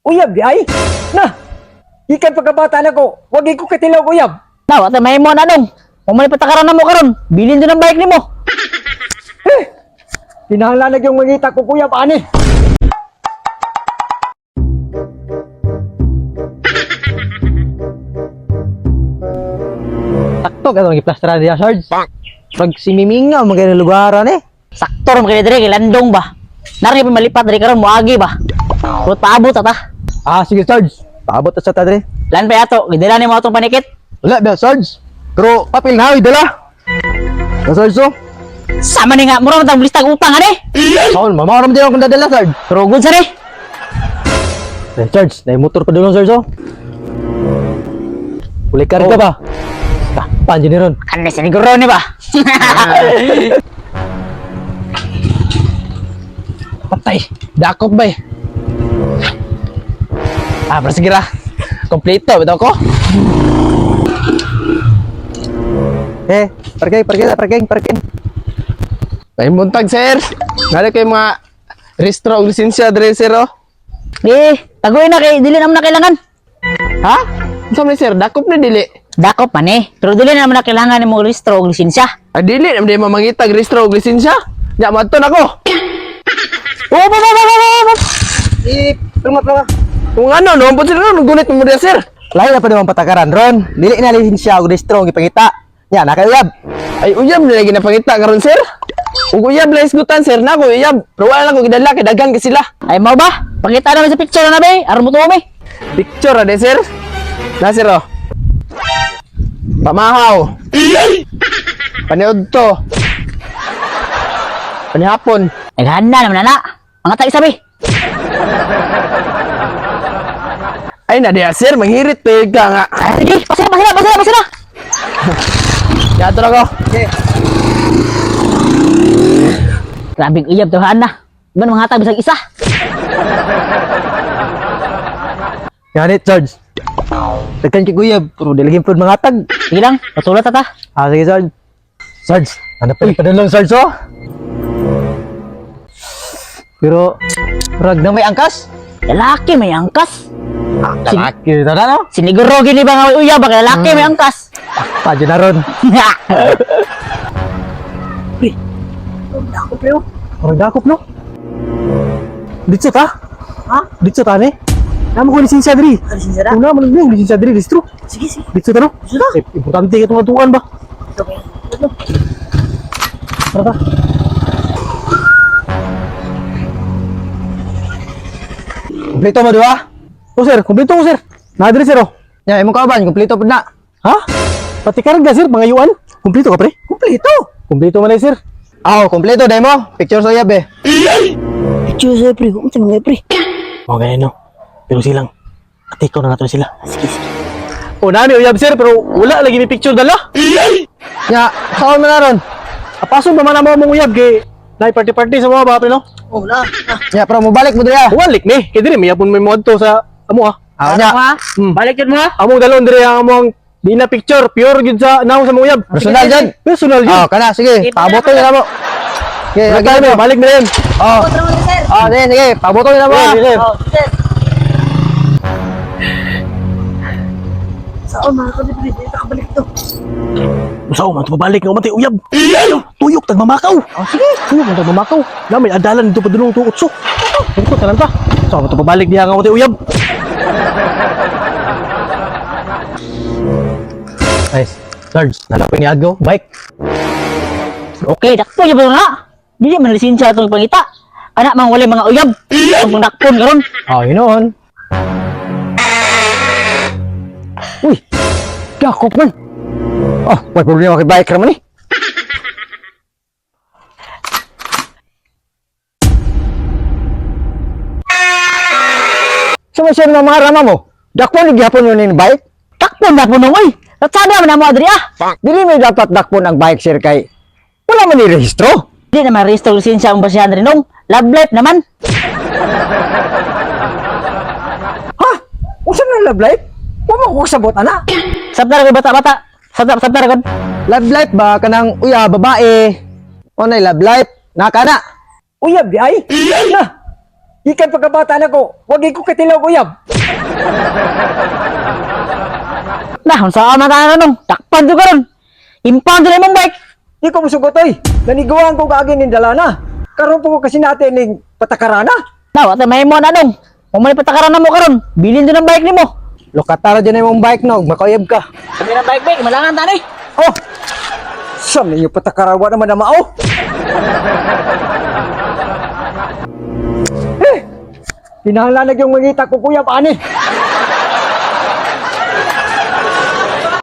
Uyab di ay. Na. Gikan pagkabata nako, wag ko katilaw uyab. Na, wa ta mahimo na dong. Kung may patakaran na mo karon, bilin din ang bike nimo. Eh. Kinahanglan na gyung mangita ko uyab ani. Sakto ka itong giplastera niya, Sarge. Pag simimingaw, magay lugaran eh. Sakto ra man kay diri kay landong ba. Nari pa malipat diri karon moagi ba. Pero paabot ta. Ah, sige, Sarge. Paabot ta sa tadre. Lan pa ato, gidala nimo atong panikit. Wala ba, Sarge? Pero papel na, dala. Na, Sarge, so? Sama ni nga mura man tang listag utang ani. Saon, mamaram din akong dadala, Sarge. Pero good sir eh. Eh, Sarge, na motor pa doon, Sarge, oh. Uli ka rin ka ba? Ah, paano ni ron? Kan sa siguro ni ba. Patay. Dakop ba eh. Ah, pero sige ra. Kompleto, bitaw ko. Eh, parking, parking, parking, parking. May buntag, sir. Nari kay mga restro og lisensya dre, sir, oh. Eh, tagoy na kay dili naman na kailangan. Ha? Unsa man ni, sir? Dakop na dili. Dakop man eh. Pero dili naman na kailangan nimo rehistro og lisensya. Ah, dili naman di mamangitag restro og lisensya. Nya madto na ko. Oh, ba ba ba ba ba. Eh, tungot lang ah. Kung ano, no, pud sila no, gunit mo diya, sir. Lahi na pa naman patakaran, Ron. Dili na lisensya og restro ang ipangita. Nya, nakauyab. Ay, uyab na lagi napangita karon, sir. Ug uyab lang isgutan, sir. Na ko uyab. Pero wala lang ko gidala kay daghan kay sila. Ay mao ba? Pakita naman sa picture na be. Aron mo tuo me. Picture ade, sir. Na, sir, oh. Pamahaw. Paniod to. Panihapon. Naghanda naman na na. Mga tag isa be. Ay, na diya, sir. Manghirit pa yun ka nga. Ay, sige, pasira, pasira, pasira, pasira. Yato na ko. Okay. Grabing uyab to na. Iban mga tag bisag isa. Ganit, Sarge. Daghan kay uyab, pero dili lagi pod mga tag. Sige lang, pasulat ta ta. Ah, sige, Sarge. Sarge, ano pa pa lang, Sarge, oh? Pero, rag na may angkas. Lalaki may angkas. Lalaki, tara no? Siniguro gini ba nga may uyab ba lalaki may angkas. Pa, dyan na ron. Pre, dakop pre. Oh. Parang dakop, no? Ditso ta? Ha? Ditso ta, ne? Namo ko lisensya diri. Lisensya ra? Una, man mo lisensya diri, distro. Sige, sige. Ditso ta, no? Ditso ta. Eh, importante ka itong atuan ba? Tara ta. Kompleto mo, di ba? Oh, sir. Kompleto ko, sir. Nadiri, sir, oh. Ya, imong kauban, kompleto pud na. Ha? Pati karga, sir. Pangayuan. Kompleto ka, pre? Kompleto. Kompleto man eh, sir. Ah, oh, kompleto, dahil mo. Picture sa uyab, eh. Picture sa pre, unsa mga pre? Oh, ganyan, no? Pero silang, atikaw na nato sila. Sige, sige. O, nami, uyab, sir, pero wala lagi ni picture dala. Ya, saan mo na ron? Apaso ba man amo mong uyab kay nay party-party sa mga ba, pre, no? Oh, na. Ya, pero mobalik mo diri. Balik ni, kay diri may yapon may moadto sa amo ah. Ah, nya. Balik yun mo ha. Among dalon diri ang among di na picture, pure gyud sa naong sa mong uyab. Personal jud. Personal jud. Oh, kana sige. Paboto na mo. Sige, Balik lagi tayo, mo. balik na yun. Oh. Oh, sige, sige. Paboto na mo. Sige, sige. Oh, sir. Saan mga kami pre, dito kabalik to. Usaw man pabalik nga umati uyab. Tuyok tagmamakaw. Ah, sige, tuyok ang tagmamakaw. Na may adalan dito padulong tuot utso. Tungkot na lang ta. Usaw man pabalik diha nga umati uyab. Nice. Sarge, nalapin ni Ago. Bike. Okay, dakpo gyud na. Dili man lisensya atong pangita. Ana man wala mga uyab. Itong pangdakpon karon. Oh, yun noon. Uy, dakop man. Oh, may problema kay bike raman eh. Sa may sir nga mga rama mo, dakpon ni gihapon yun ni bike. Dakpon dakpon nung oy. Ratsada man namo adri ah. Dili may dapat dakpon ang bike sir kay wala man ni rehistro. Di na man rehistro lisensya ang basihan rin nung. Love life naman. Ha? Unsa man love life? Wa man ko kasabot ana. Sabta ra bata-bata. Sabta sabta ra gud. Love life ba kanang uya babae? O nay love life. Naka na. Uyab di ay. Na. Gikan pagkabata nako, wag ko katilaw uyab. Nah, unsa man ta nung? Dakpan to karon. Impound na imong bike. Di ko musugot oy. Naniguan ko kaagi ning dalana. Karon po ko kasi natin ning patakarana. Na, wa tay mahimo na nung. Kung may patakaran na mo karon, bilin to ng bike nimo. Lokatara dyan na imong bike no, makauyab ka. Kami ng bike bike, malangan tani. Oh! Sam ninyo patakarawa naman na mao. Eh! Kinahanglan na yung mangita ko kuya paani.